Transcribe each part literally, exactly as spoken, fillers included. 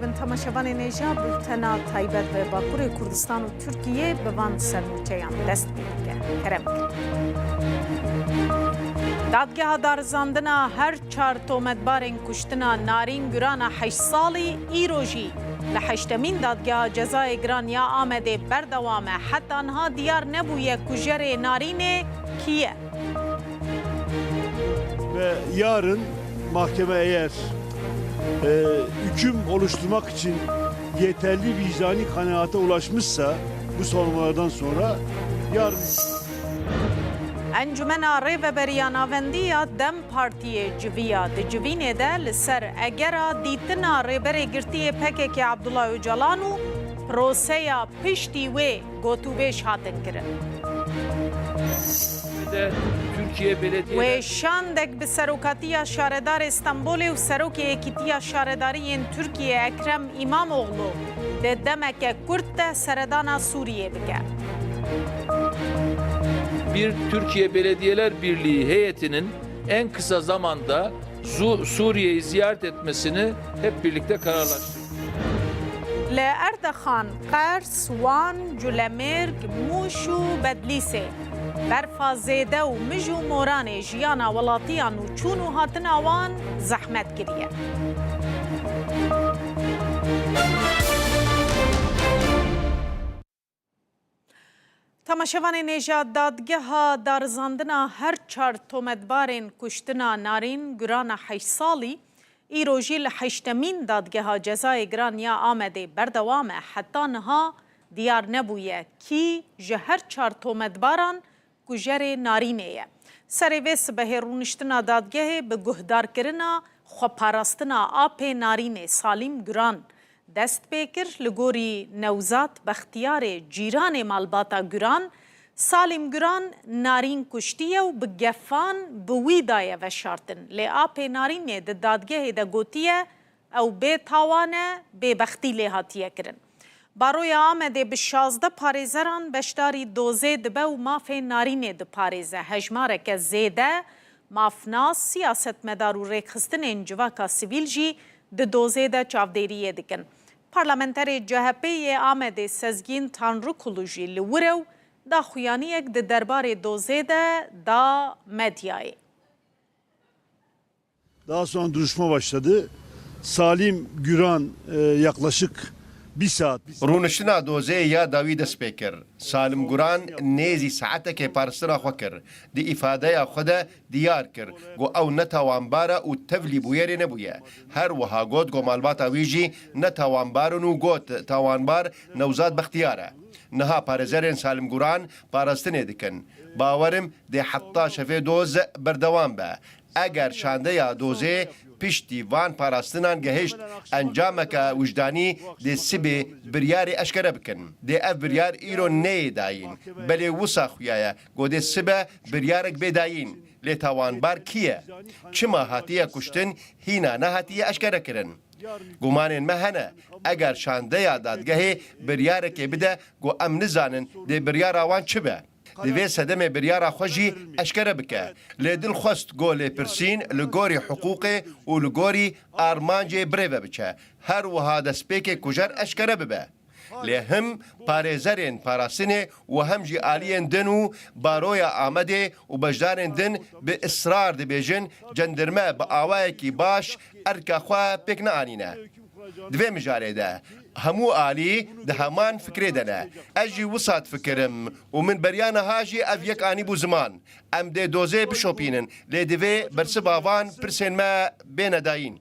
Bin temaşevanên hêja, bultena taybet bi Bakurê Kurdistan û Tirkiyê bi van sernûçeyan dest pê dike. Kerem. Dadgeha darizandina her çar tometbarên kuştina Narîn Gurana heşt salî îro jî li heştemîn Dadgeha Cezayê Giran ya Amedê berdewam e. Heta niha diyar nebûye kujerê Narînê kî ye. Ve yarın mahkeme eğer e, hüküm oluşturmak için yeterli vicdani kanaata ulaşmışsa bu savunmalardan sonra yarın Encumena Rêveberiya Navendî ya DEM Partiyê civiya. Di civînê de li ser egera dîtina Rêberê Girtiyê P K K Abdullah Ocalan û proseya piştî wê gotûbêj hatin kirin. Türkiye Belediyeler Wê şandek bi serokatiya şaredarê Stenbolê û serokê Yekîtiya Şaredariyên Tirkiyê Ekrem Îmamoğlu di demeke kurt de seredana Sûriyê bike. Bir Türkiye Belediyeler Birliği heyetinin en kısa zamanda Zu- Suriye'yi ziyaret etmesini hep birlikte kararlaştırdık. Li Erdexan, Qers, Wan, Culemêrg, Mûş û Bedlîsê berfa zêde û mij û moranê jiyana welatiyan û çûn û hatina wan zehmet kiriye. Temaşevanên hêja, dadgeha darizandina her çar tometbarên kuştina Narîn Gurana heşt salî, îro jî li heştemîn Dadgeha Cezayê Giran ya Amedê berdewam e. Heta niha diyar nebûye kî ji her çar tometbaran kujerê Narînê ye. Serê vê sibehê rûniştina dadgehê bi guhdarkirina xweparastina apê Narînê Salîm Guran dest pê kir. Li gorî Newzat Bextiyarê cîranê malbata Guran, Salîm Guran Narîn kuştiye û bi gefan bi wî daye veşartin. Lê apê Narînê di dadgehê de gotiye, ew bê tawan e, bêbextî lê hatiye kirin. Baroya Amedê bi şazdeh parêzeran beşdarî dozê dibe û mafê Narînê diparêze. Hejmareke zêde mafnas, siyasetmedar û rêkxistinên civaka sivîl jî di dozê de çavdêriyê dikin. Parlamenterê C H P yê Amedê Sezgîn Tanrikulu jî li wir e û daxuyaniyek di derbarê dozê de da medyayê. Daha sonra duruşma başladı. Salim Güran e, yaklaşık bir saat, bir saat Rûniştina dozê ya dawî dest pê kir. Salim Guran nêzî saetekê parastina xwe kir. Di îfadeya xwe de diyar kir ku ew ne tawanbar e û tevlî bûyerê nebûye. Her wiha got ku malbata wî jî ne tawanbar in û got, tawanbar Newzad Bextiyar e. Niha parêzerên Salim Guran parastinê dikin. Bawer im dê heta şevê doz berdewam be. Eger şandeya dozê piştî van parastinan gehişt encameke wijdanî, dê sibê biryarê eşkere bikin. Dê ev biryar îro neyê dayîn. Belê wisa xuya ye ku dê sibe biryarek bê dayîn. Lê tawanbar kî ye? Çima hatiye kuştin, hîna nehatiye eşkerekirin. Gumanên me hene, eger şandeya dadgehê biryarekê bide ku em nizanin dê biryara wan çi be. Divê sedemê biryara xwe jî eşkere bike. Lê dilxwest ku lêpirsîn li gorî hiqûqê û li gorî armancê birêve biçe. Her wiha destpêkê kujer eşkere bibe. Lê him parêzerên parastinê û hem jî aliyên din û Baroya Amedê û beşdarên din bi israr dibêjin, cendirme bi awayekî baş erka xwe pêk neanîne. Di vê mijarê de hemû alî di heman fikrê de ne. Ez jî wisa difikirim û min beriya niha jî ev yek anîbû ziman. Em dê dozê bişopînin, lê divê bersiva van pirsên me bêne dayîn.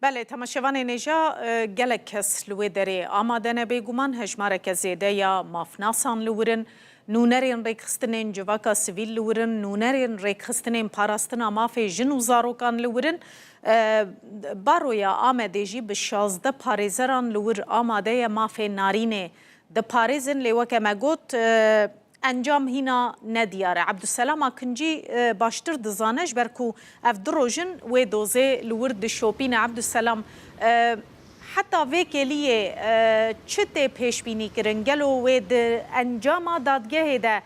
Belê, temaşevanên hêja, e, gelek kes li wê derê amade ne bêguman, hejmareke zêde ya mafnasan li wir in, nûnerên rêkxistinên civaka sivîl li wir in, nûnerên rêkxistinên parastina mafê jin û zarokan li wir in. E, Baroya Amedê jî bi şazdeh parêzeran li wir amade ye mafê Narînê diparêzin, lê weke me got, e, encam hîna nediyar e. Ebdulselam Akincî, e, baştir dizane, ji ber ku ev du roj in wê dozê li wir dişopîne. Ebdulselam, e, heta vê kêliyê, e, çi tê pêşbînî kirin? Gelo wê di encama dadgehê de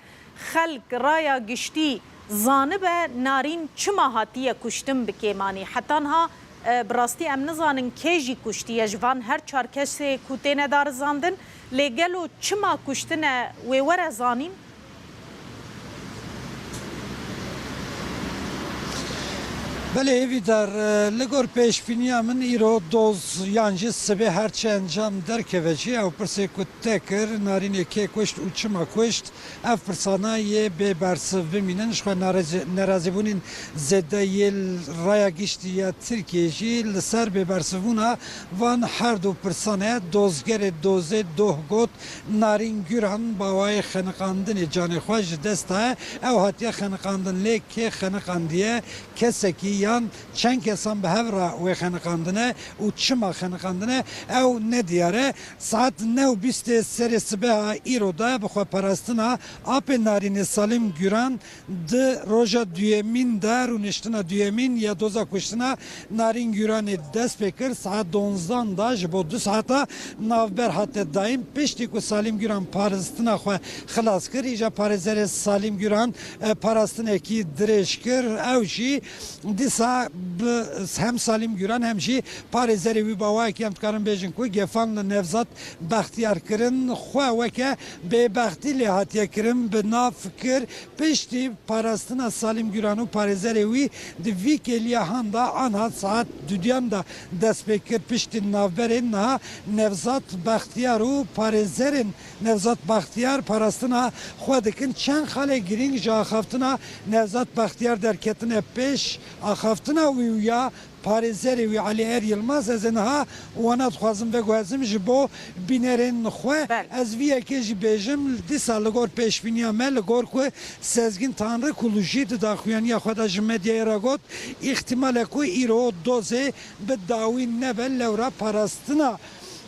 xelk raya giştî zanibe Narîn çima hatiye kuştin bi kêmanî? Heta niha E, bi rastî em nizanin kê jî kuştiye ji van her çar kesê ku têne darizandin, lê gelo çima kuştine wê were zanîn? Belê Hêvîdar, e, li gor pêşbîniya min îro doz yan jî sibê her çi encam derkeve jî ew pirsê ku te kir, Narînê kê kuşt û çima kuşt, ev pirsana yê bê bersiv bimînin. Ji xwe narezi-, nerazîbûnên zêde yê li raya giştî ya Tirkiyê jî li ser bêbersivbûna van her du pirsan e. Dozgerê dozê doh got, Narîn Guran bi awayê xeniqandinê canê xwe ji dest daye. Ew hatiye xeniqandin, lê kê xeniqandiye? Kesekî yan çend kesan bi hev re wê xeniqandine û çima xeniqandine, ew nediyar e. Saet neh û bîstê serê sibeha îro de bi xwe parastina apê Narînê Salîm Guran di roja duyemîn de, rûniştina duyemîn ya doza kuştina Narîn Guranê dest pê kir. Saet donzdan de ji bo du saeta navber hate dayîn. Piştî ku Salîm Guran parastina xwe xilas kir, îja parêzerê Salîm Guran, e, parastinekî dirêj kir. Ew jî dîsa bi hem Salîm Guran hem jî parêzerê wî bi awayekî em dikarin bêjin ku gefan li Nevzat Bextiyar kirin, xwe weke bêbextî lê hatiye kirin, bi nav kir. Piştî parastina Salîm Guran û parêzerê wî di vî kêliya han de anha saet dudiyan de dest pê kir. Piştî navberên niha Nevzat Bextiyar û parêzerên Nevzat Bextiyar parastina xwe dikin. Çend xalê girîng ji axaftina Nevzat Bextiyar derketine pêş. Axaftina wî û ya parêzerê wî Elî Er Yilmaz, ez ê niha wana dixwazim veguhezim ji bo bînerên xwe. Belê. Ez vî yekê jî bêjim, dîsa li gor pêşbîniya me, li gor ku Sezgîn Tanrikulu jî di daxuyaniya xwe de ji medyayê re got, îxtîmal e ku îro dozê bi dawî nebe, lewra parastina,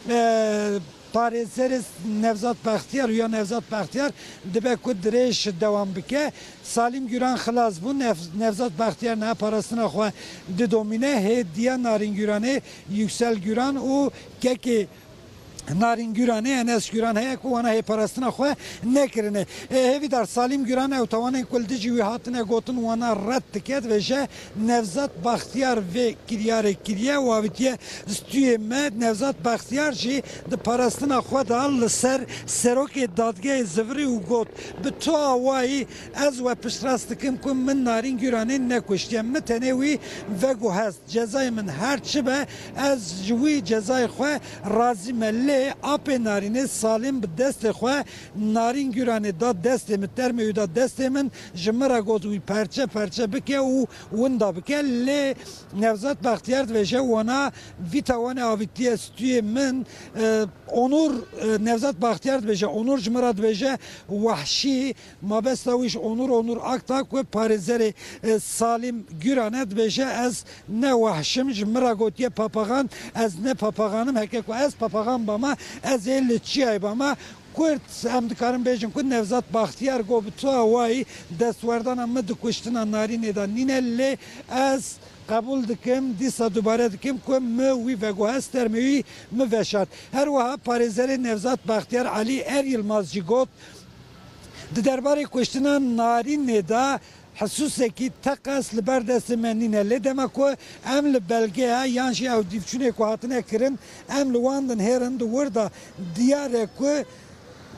e, parêzerê Nevzat Bextiyar û ya Nevzat Bextiyar dibe ku dirêj dewam bike. Salîm Guran xilas bû. Nev-, Nevzat Bextiyar niha parastina xwe didomîne. Hêdiya Narîn Guranê Yüksel Guran û kekê Narîn Guranê Enes Guran heye ku wana hê parastina xwe nekirine. Ê, Hêvîdar, Salîm Guran ew tawanên ku li dijî wî hatine gotin wana red dike, dibêje Nevzat Baxtiyar vê kiryarê kiriye û avitiye stûyê me. Nevzat Baxtiyar jî di parastina xwe de li ser serokê dadgehê zivirî û got, Bi tu awayî ez we piştrast dikim ku min Narîn Guranê nekuştiye. Min tenê wî veguhest. Cezayê min her çi be, ez ji wî cezayê xwe razî me. Lê apê Narînê Salîm bi destê xwe Narîn Guranê da destê min, termê wî da destê min, ji min re got wî perçe perçe bike û winda bike. Lê Nevzat Baxtiyar dibêje, wana vî tawanê avîtiye stûyê min, e, Onur, e, Nevzat Baxtiyar dibêje, Onur ji min re dibêje wehşî, mabesta wî ji Onur, Onur Akta ku parêzerê, e, Salîm Guran e, dibêje, ez ne wehş im, ji min re gotiye papaxan, ez ne papaxan im, heke ku ez papaxan bama, ez ê li çiyayê bama. Kurd, em dikarin bêjin ku Nevzat Baxtiyar got, bi tu awayî destwerdana min di kuştina Narînê de nîne, lê ez qebûl dikim, dîsa dubare dikim ku min wî veguhest, termê wî min veşart. Her wiha parêzerê Nevzat Baxtiyar Elî Er Yilmaz jî got, Di derbarê kuştina Narînê de hisûsekî teqez li ber destê me nîne. Lê dema ku em li belgeya yan jî ew dîvçûnê ku hatine kirin, em li wan dinihêrin, di wir de diyar e ku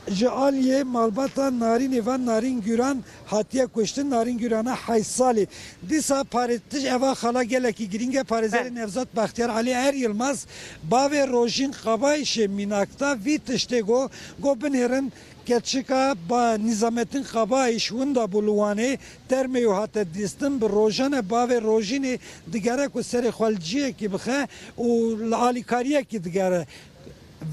ji aliyê malbata Narînê ve Narîn Guran hatiye kuştin. Narîn Guran e heşt salî. Dîsa parê-, tij-, eva xala gelekî girîng e. Parêzerê Be- Nevzat Baxtiyar Elî Er Yilmaz bavê Rojîn Qabayişê mînak da vî tiştê got, got, binêrin, Keçika ba Nîzamettin Qabayîş winda bû li Wanê, termê wî hate dîstin, bi rojan e bavê Rojînê digere ku serê xwe li cihekî bixe û li alîkariyekî digere.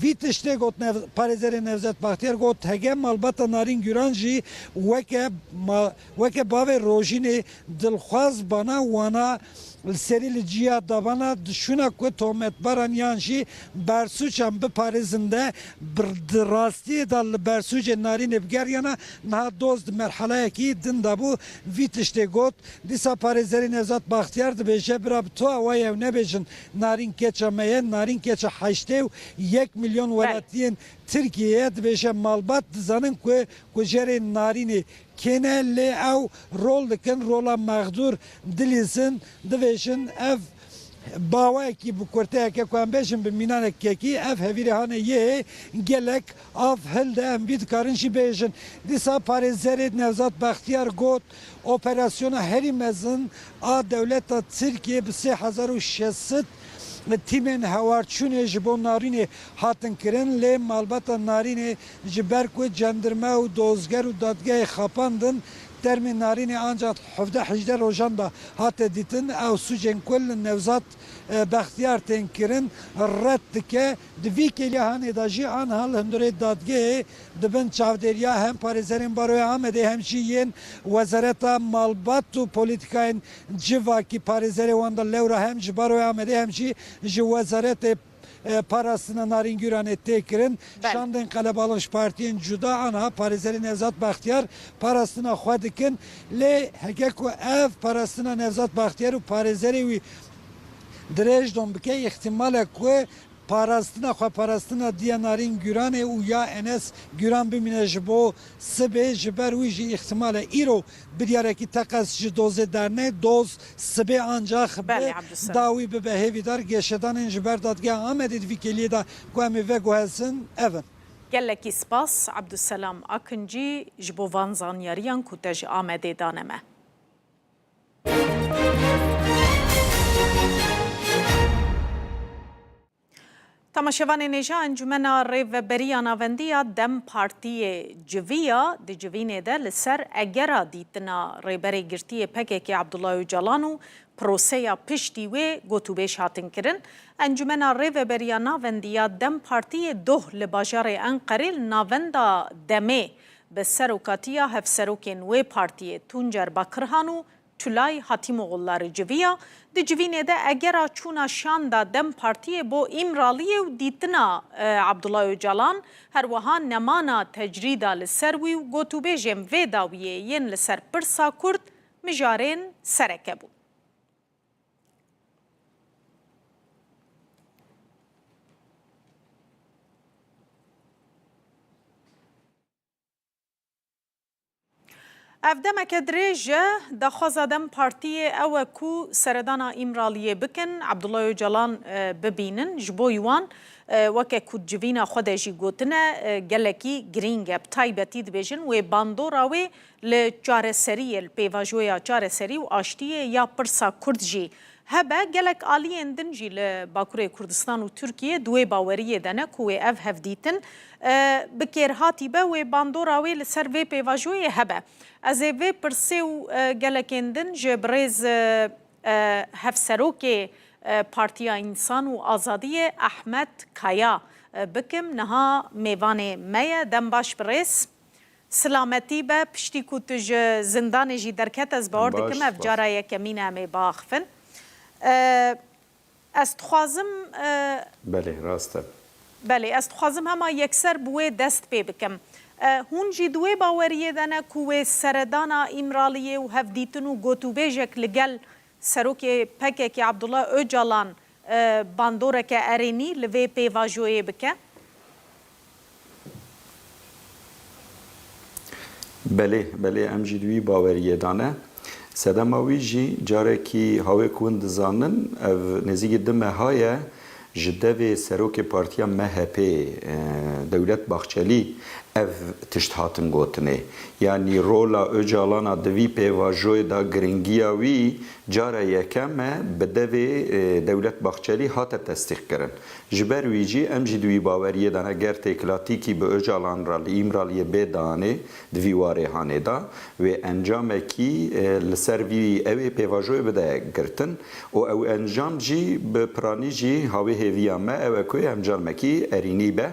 Vî tiştê got Nev-, parêzerê Nevzat Baxtiyar got, hege malbata Narîn Guran jî weke ma-, weke bavê Rojînê dilxwaz bana wana li serî li ciya dabana, di şûna ku tometbaran yan jî bersûcan biparêzin de, bi, di rastiyê de li bersûcê Narînê bigeriyana, niha doz di merhelayekî din de bû. Vî tiştê got. Dîsa parêzerê Nevzat Baxtiyar dibêje, bira, bi tu awayî ew nebêjin Narîn keça me ye, Narîn keça heştê û yek milyon Belê. welatiyên Tirkiyê ye. Dibêje, malbat dizanin ku kujerên Narînê kê ne, lê ew rol dikin, rola mexdûr dilîzin, dibêjin, ev Bawekî bi kurteyeke ku em bêjin bi mînanek kekî, ev hevîrê hanê yê gelek av hilde, em vî dikarin jî bêjin. Dîsa parêzerê Nevzat Bextiyar got, operasyona herî mezin a dewleta Tirkiyê bi sê hezar û şeş sed tîmên hewarçûnê ji bo narînê hatin kirin, lê malbata narînê ji ber ku cendirme û dozger û dadgehê xapandin, termê narînê ancax hevdeh hejdeh rojan de hate dîtin. Ew sûcên ku li Nevzat, e, Bextiyar tên kirin red dike. Di vî kêliya hanê de jî anha li hundirê dadgehê di bin çavdêriya hem parêzerên Baroya Amedê hem jî yên Wezareta Malbat û Polîtîkayên Civakî parêzerê wan de lewra hem ji Baroya Amedê hem jî ji Wezaretê, e, Parastina Narîngûranê tê kirin. Belê. Şandên qelebalix ji partiyên cuda anha parêzerê Nevzat Baxtiyar parastina xwe dikin. Lê heke ku ev parastina Nevzat Baxtiyar û parêzerê wî dirêj dom bike, îhtimal e ku parastina xwe, parastina Diya Narîn Gûranê û ya Enes Gûran bimîne ji bo sibê, ji ber wî jî îhtimal e îro biryarek teqez ji dozê dernê, doz sibê ancax bi Belê, Ebdulselam. dawî bibe hêvîdar. Geşedanên ji ber Dadgeha Amedê di vî kêliyê de ku em ê veguhezin ev in. Gelekî spas, Ebdulselam Akincî, ji bo van zanyariyan ku te ji Amedê dane me. Temaşevanên hêja, Encûmena Rêveberiya Navendî ya DEM Partiyê civiya, di civînê de li ser egera dîtina Rêberê Girtiyê P K K Abdullah Ocalan û proseya piştî wê gotûbêj hatin kirin. Encûmena Rêveberiya Navendî ya DEM Partiyê doh li bajarê Enqerê li Navenda DEMê bi serokatiya hevserokên wê partiyê Tuncer Bakirhan û Tulay Hatîmoğulları civiya. Di civînê de egera çûna şanda DEM Partiyê bo Îmraliyê û dîtina, e, Abdullah Ocalan, her wiha nemana tecrîda li ser wî û gotûbêjên vê dawiyê yên li ser pirsa Kurd mijarên sereke bûn. Ev demeke dirêj e, daxwaza DEM Partiyê ew e ku seredana Îmraliyê bikin, Abdullah Ocalan, e, bibînin. Ji bo wan, e, weke ku civîna xwe de jî gotine, e, gelekî girîng e. Bi taybetî dibêjin wê bandora wê li çareseriyê, li pêvajoya çareserî û aştiyê ya pirsa Kurd jî hebe. Gelek aliyên din jî li Bakurê Kurdistan û Tirkiyê di wê baweriyê de ne ku wê ev hevdîtin, e, bi kêrhatî be, wê bandora wê li ser vê pêvajoyê hebe. Ez ê vê pirsê û, e, gelekên din ji birêz, e, e, hevserokê, e, Partiya Însan û Azadiyê Ehmed Kaya, e, bikim. Niha mêvanê me ye. Dem baş birêz. Silametî be, piştî ku tu ji zindanê jî derket, ez bawer Baş, dikim ev baş. cara yekemîn e em ê biaxivin. E, ez dixwazim, e, Belê, rast e. Belê, ez dixwazim hema yekser bi wê dest pê bikim. E, hûn jî di wê baweriyê de ne ku wê seredana Îmraliyê û hevdîtin û gotûbêjek li gel Serokê P K K Abdullah Ocalan, e, bandoreke erênî li vê pêvajoyê bike? Belê, belê, em jî di wî baweriyê de ne. Sedema wî jî carekî ha wê ku hûn dizanin, ev nêzîkî du meha ye, ji devê serokê partiya M H P, e, Dewlet Bahçelî ev tişt hatin gotinê. Yanî rola Ocalana di vî pêvajoyê de, giringiya wî cara yekem e, bi devê, e, Dewlet Bahçelî hate tesdîqkirin. Ji ber wî jî em jî di wî baweriyê de ne, ger têkilatîkî bi Ocalan re li Îmraliyê bê danê, di vî warê hanê de, wê encamekî, e, li ser vî ew ê pêvajoyê bide girtin û ew encam jî bi piranî jî ha wê hêviya me ew e ku encamekî erînî be.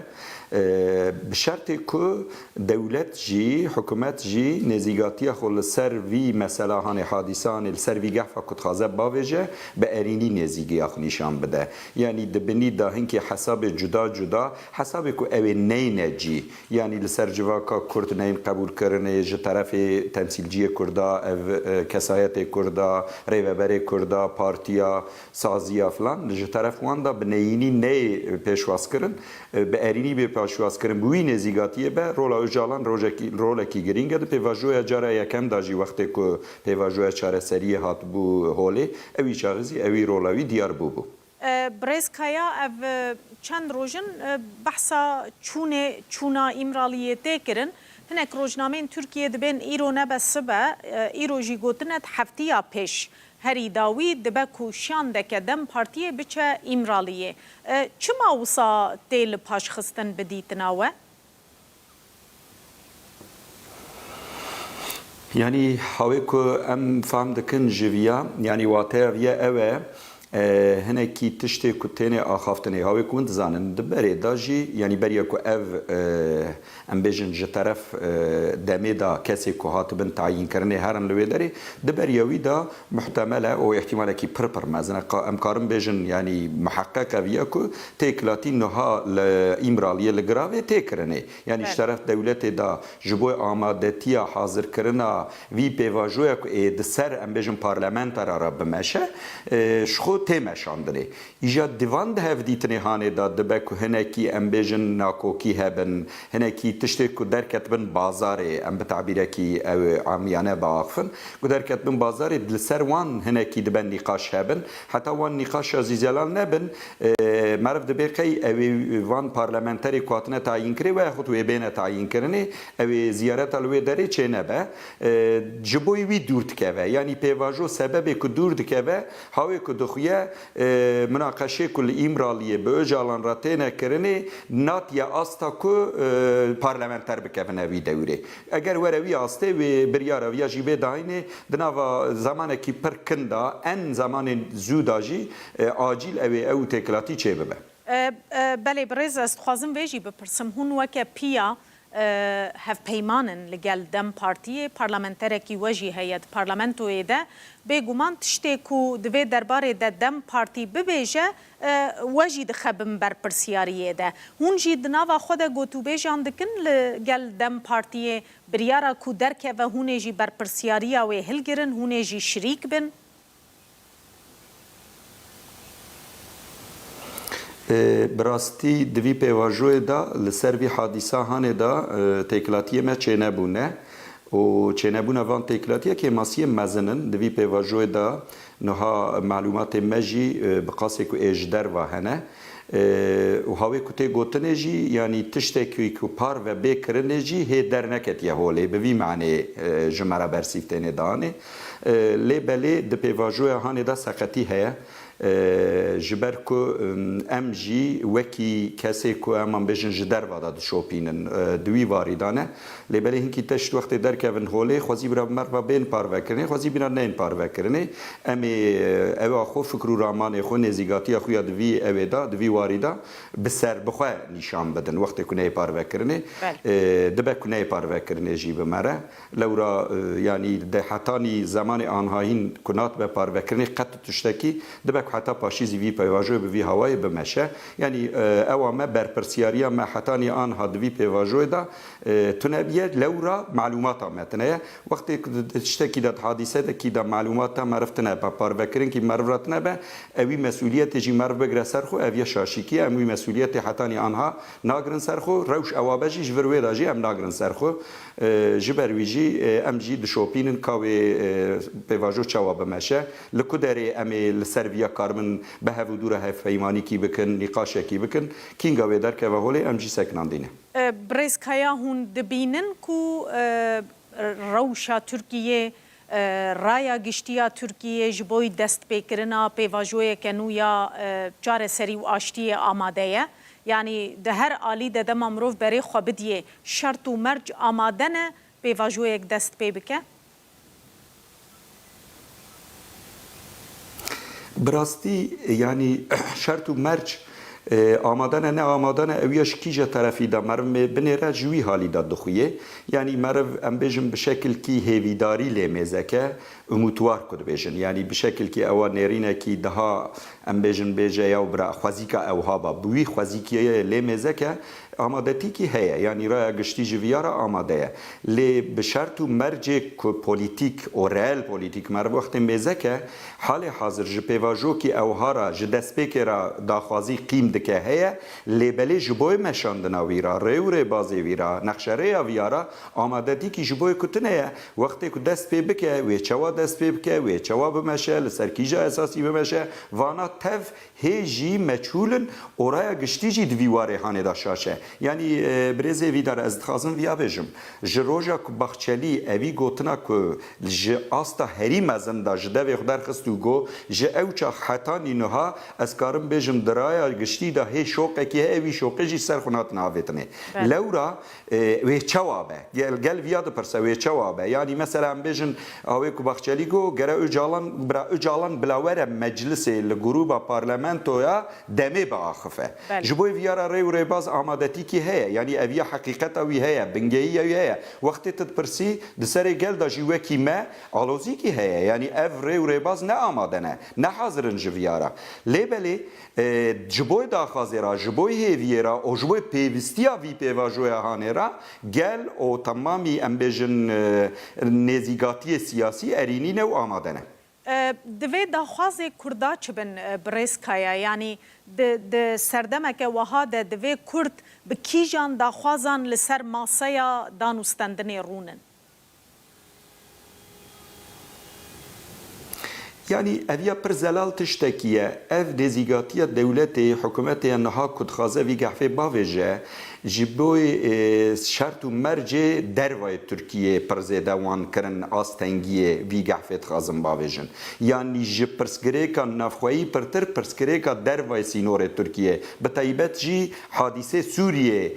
E, bi şertê ku dewlet jî, hikûmet jî nêzîkatiya xwe li ser vî mesela hanê, hadîsa hanê, li ser vî gehfa ku dixwaze bavêje, bi erînî nêzîkiya xwe nîşan bide. Yanî di binî de hinkê hesabê cuda cuda, hesabê ku ew ê neyne cî, yanî li ser civaka Kurd neyên qebûlkirinê ji terefê temsîlciyê Kurda, ev, e, kesayetê Kurda, rêveberê Kurda, partiya, saziya filan, ji teref wan de bi neyînî neyê pêşwazkirin, e, bi erînî bê paşiwaskirin bi wî nêzîgatiyê be, rola Ocalan rojekî, rolekî girîng e. Di pêvajoya cara yekem de jî wextê ku pêvajoya çareseriyê hatibû holê, ewî çaxizî, ewî rola wî diyar bûbû. E, Birêz Kaya, ev, e, çend roj in, e, behsa çûnê, çûna Îmraliyê tê kirin. Hinek rojnameyên Tirkiyê dibên îro nebe sibe, e, îro jî gotine di heftiya pêş herî dawî dibe ku şandeke DEM Partiyê biçe Îmraliyê. E, çima wisa tê li paş xistin bi dîtina we? Yanî hawê ku em fam dikin ji viya, yanî wateya viya ew e, e, hinekî tiştê ku têne axaftinê, hawê ku hûn dizanin, di berê de jî, yanî beriya ku ev, e, em bêjin ji teref, e, demê de kesê ku hatibin tayînkirinê herin li wê derê, di beriya wî de muhtemel e û îhtimalekî pir pir mezin e. Qa-, em karin bêjin, yanî miheqeq e viya ku têkilatî niha li Îmraliyê li Giravê tê kirinê. Yanî ji Belê. teref dewletê de ji bo amadetiya hazirkirina vî pêvajoya ku ê di ser, em bêjin, parlamentara re bimeşe, e, ji xwe tê meşandinê. Îja di van di hevdîtinê hanê de dibe ku hinekî, em bêjin, nakokî hebin, hinekî tiştê ku derketibin bazarê, em bi tabîrekî ew amiyane biaxifin, ku derketibin bazarê, li ser wan hinekî dibe nîqaş hebin. Heta wan nîqaşa zî zelal nebin, e, meriv dibê qey ew ê van parlamenterê ku hatine tayînkirê we yaxud wê bêne tayînkirinê, ew ê ziyareta li wê derê çênebe. E, ji bo wî dûr dikeve. Yanî pêvajo sebebê ku dûr dikeve, hawê ku dixuye, e, minaqeşê ku li Îmraliyê bi Ocalan re têne kirinê, natiye asta ku, e, parlamenter bikevine vî dewrê. Eger were wî astê, wê biryara viya jî bê dayînê, di nava zemanekî pir kin de, en zemanên zû de jî, e, acîl ew ê ew têkilatî çêbibe. E, e, belê, birêz, ez dixwazim vê jî bipirsim. Hûn weke piya, e, hevpeyman in li gel DEM Partiyê, parlamenterekî we jî heye di parlamentoyê de. Bêguman tiştê ku di vê derbarê de DEM Partî bibêje, e, we jî dixe bin berpirsiyariyê de. Hûn jî di nava xwe de gotûbêjan dikin li gel DEM Partiyê, biryara ku derkeve hûn ê jî berpirsiyariya wê hilgirin, hûn ê jî şirîk bin? E, bi rastî di vî pêvajoyê de, li ser vî hadîsa hanê de, e, têkilatiyê me çênebûne û çênebûna van têkilatiya kêmasiyên mezin in. Di vî pêvajoyê de niha malûmatê me jî, e, bi qasê ku ê ji derva hene. E, û hawê ku tê gotinê jî, yanî tiştekî ku parve bê kirinê jî hê derneketiye holê. Bi vî manê, e, ji me re bersîv têne danê. E, lê belê di pêvajoya hanê de seqetî heye. E, ji ber ku, em, em jî wekî kesê ku em an bêjin ji derva de dişopînin, e, di wî warî de ne. Lê belê hinkî teşt wextê derkevin holê, xwezî bira merva bên parvekirinê, xwezî bira neyên parvekirinê. Em ê, e, ewa xwe fikr û ramanê xwe, nêzîgatiya xwe ya di vî ewê de, di vî warî de bi ser bi xwe nîşan bidin. Wextê ku neyê parvekirinê, Belê. e, dibe ku neyê parvekirinê jî bi me re. Lewra, e, yanî de hetanî zemanê anhayîn ku natibe parvekirinê qet tiştekî dibe ku heta paşî zî vî peyvajoyê bi vî hawayê bimeşe. Yanî, e, ewa me berpirsiyariya me hetanî anha di vî pêvajoyê de, e, tune biye, lewra malûmata me tune ye. Wextê ku di, di tiştekî de, di hadîsekî de malûmata meriv tune be, parvekirinkî meriv re tune be, ew wî mesûliyetê jî meriv bigire ser xwe, ev ye şaşîkî ye. Em wî mesûliyetê hetanî anha nagirin ser xwe, rewş ewa be jî ji vir wê de jî em nagirin ser xwe. E, ji ber wî jî, e, em jî dişopînin ka wê, e, pêvajo çawa bimeşe, li ku derê em ê li ser viya karibin bi hev û dû re hevpeymanîkî bikin, nîqaşekî bikin, kînga wê derkeve holê em jî sekinandî ne. E, Birêz Kaya, hûn dibînin ku, e, rewşa Tirkiyê, e, raya giştî ya Tirkiyê ji bo destpêkirina pêvajoyeke nû ya, e, çareserî û aştiyê amade ye? Yanî di her alî de dema mirov berê xwe bidiyê, şert û merc amade ne pêvajoyek dest pê bike? Bi rastî, yanî şert û merc, e, amade ne, ne amade ne, ew ya ji kîje terefî de meriv mê binêre, ji wî halî de dixuye. Yanî meriv, em bêjin, bi şekilkî hêvîdarî lê mêzeke, umutwar ku dibêjin. Yanî bi şekilkî ewa nêrînekî daha, em bêjin, bêje, yaw bira, xwezîka ew haba. Bi wî xwezîkiyê lê mêzeke, amadetîkî heye. Yanî raya giştî ji viya re amade ye. Lê bi şert û mercê ku polîtîk û reel polîtîk meriv wextê mêzeke, halê hazir ji pêvajokî ewha re, ji destpêkê re daxwazî qîm dike heye, lê belê ji bo meşandina wî re, rê û rêbazê wî re, nexşerêya wî ya re amadetîkî ji bo ku tune ye. Wextê ku dest pê bike, wê çawa dest pê bike, wê çawa bimeşe, li ser kîja esasî bimeşe, vana tev hê jî meçhûl in, oraya giştî jî di vî warê hanê de şaş e. Yanî, e, birêzê Vîdar, ez dixwazim viya bêjim. Ji roja ku Baxçelî evî gotina ku ji asta herî mezin de ji devê xwe derxist û got, ji ew çax heta nîniha ez karim bêjim di raya giştî de hê şoqekî heye, wî şoqê jî ser xwe natin avêtinê. Belê. Lewra, e, wê çawa be? Gel, gel viya dipirse, wê çawa be? Yanî mesela em bêjin, awê ku Baxçelî got, gere Ocalan, bira Ocalan bila were meclisê li grûba parlamentoya demê biaxife. Belê. Ji bo vîya re rê û rêbaz amadetîkî heye. Yanî ev ya heqîqeta wî heye, bingehiya wî heye. Wextê tu dipirsî, di serê gel de jî wekî me alozîkî heye. Yanî ev rê û rêbaz ne amade ne, ne hazir in ji vîya re. Lê belê, e, ji bo daxwazê re, ji bo hêviyê re û ji bo pêvistiya vî pêvajoya hanê re gel û temamî, em bêjin, e, nêzîgatiyê siyasî erînî ne û amade ne. E, divê daxwazê Kurda çi bin, e, birêz Kaya? Yanî di, di serdemeke wiha de divê Kurd bi kîjan daxwazan li ser maseya dan û stendinê rûnin? Yanî ev ya pir zelal tiştekî ye. Ev nêzîgatiya dewletê, hikûmetê ya niha ku dixwaze vî gehfê bavêje, ji bo, e, şert û mercê dervayê Tirkiyê pir zêde wan kirin astengiyê vî gehfê dixwazin bavêjin. Yanî ji pirsgirêka navxweyî pirtir pirsgirêka dervayê sînorê Tirkiyê, bi taybet jî hadîsê Sûriyê,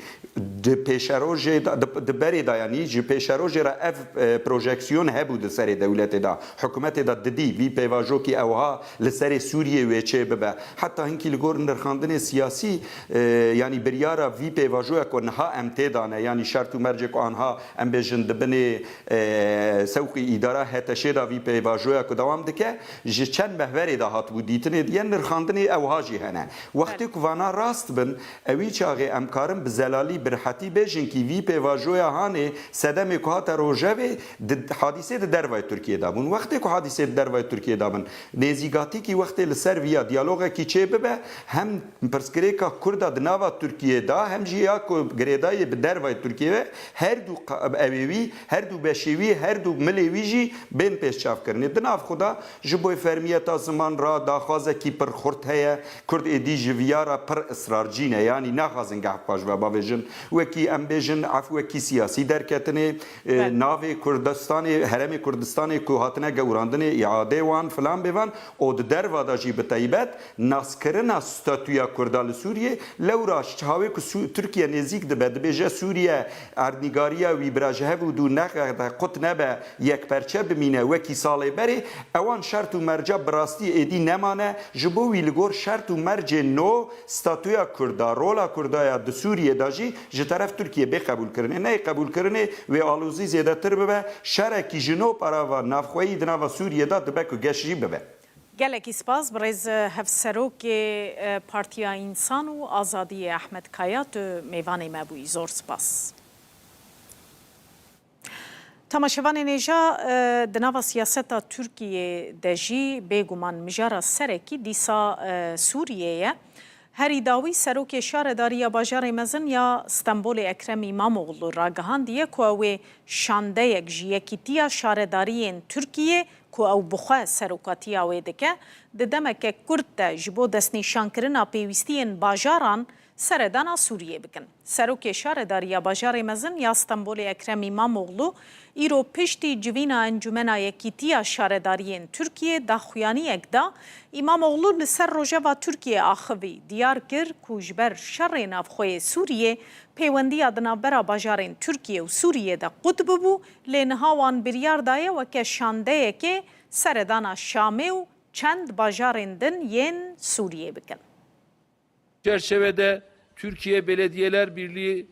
di pêşerojê de, di, di berê de, yanî ji pêşerojê re ev, e, projeksiyon hebû di serê dewletê de, hikûmetê de didî vî pêvajokî ewha li serê Sûriyê wê çê bibe. Heta hinkî li gor nirxandinê siyasî, e, yanî biryara vî pêvajoya ku niha em tê de ne, yanî şert û mercê ku anha em bêjin di binê, e, sewqî îdara H T Ş'ê de vî pêvajoya ku dewam dike, ji çend mehverê de hatibû dîtinê, yên nirxandinê ewha jî hene. Wextê Belê. ku vana rast bin, ewî çaxê em karin bi zelalî, bi rihetî bêjin kî vî pêvajoya hanê sedemê ku hate rojevê di hadîsê di dervayê Tirkiyê de bûn. Wextê ku hadîsê di dervayê Tirkiyê de bin, nêzîgatîkî wextê li ser viya diyalogekî çê bibe, hem pirsgirêka Kurda di nava Tirkiyê de, hem jî ya ku girêdayî bi dervayê Tirkiyê ve, her du qa-, ewê wî, her du beşê wî, her du milê wî jî bên pêşçavkirinê. Di nav xwe de ji bo fermiyeta ziman re daxwazekî pir xurt heye. Kurd êdî ji viya re pir israrcî ne, yanî naxwazin gehpa ji ve bavêjin. Wekî em bêjin, efw wekî siyasî derketinê, e, Belê. navê Kurdistanê, herêmê Kurdistanê ku hatine gewrandinê, îadê wan, filan bêvan, û di derva de jî bi taybet naskirina statûya Kurda li Sûriyê, lewra ji çaxê ku Sû-, Tirkiye nêzîk dibe, dibêje Sûriye erdnîgariya wî bira ji hev û dû nexete, qut nebe, yekperçe bimîne wekî salê berê, ewan şert û merca bi rastî êdî nemane, ji bo wî li gor şert û mercê no statûya Kurda, rola Kurda ya di Sûriyê de jî ji teref Tirkiye bê qebûlkirinê. Neyê qebûlkirinê wê alozî zêdetir bibe, şerekî ji no perava navxweyî di nava Sûriyê de dibe ku geş jî bibe. Gelekî spas, birêz Hevserokê, e, Partiya Însan û Azadiyê Ehmed Kaya, tu mêvanê me bûyî. Zor spas. Temaşevanên hêja, e, di nava siyaseta Tirkiyê de jî bêguman mijara serekî dîsa, e, Sûriyê ye. Herî dawî Serokê Şaredariya Bajarê Mezin ya Stenbolê Ekrem Îmamoğlu ragihandiye ku ew ê şandeyek ji Yekîtiya Şaredariyên Tirkiyê ku ew bi xwe serokatiya wê dike, di demeke kurt de ji bo destnîşankirina pêwîstiyên bajaran seredana Sûriyê bikin. Serokê Şaredariya Bajarê Mezin ya Stenbolê Ekrem Îmamoğlu îro piştî civîna Encûmena Yekîtiya Şaredariyên Tirkiyê daxuyaniyek da. Îmamoğlu li ser rojeva Tirkiyê axivî, diyar kir ku ji ber şerê navxweyê Sûriyê pêwendiya di navbera bajarên Tirkiyê û Sûriyê de qut bibû, lê niha wan biryar daye weke şandeyekê seredana Şamê û çend bajarên din yên Sûriyê bikin. Çerçevede Türkiye Belediyeler Birliği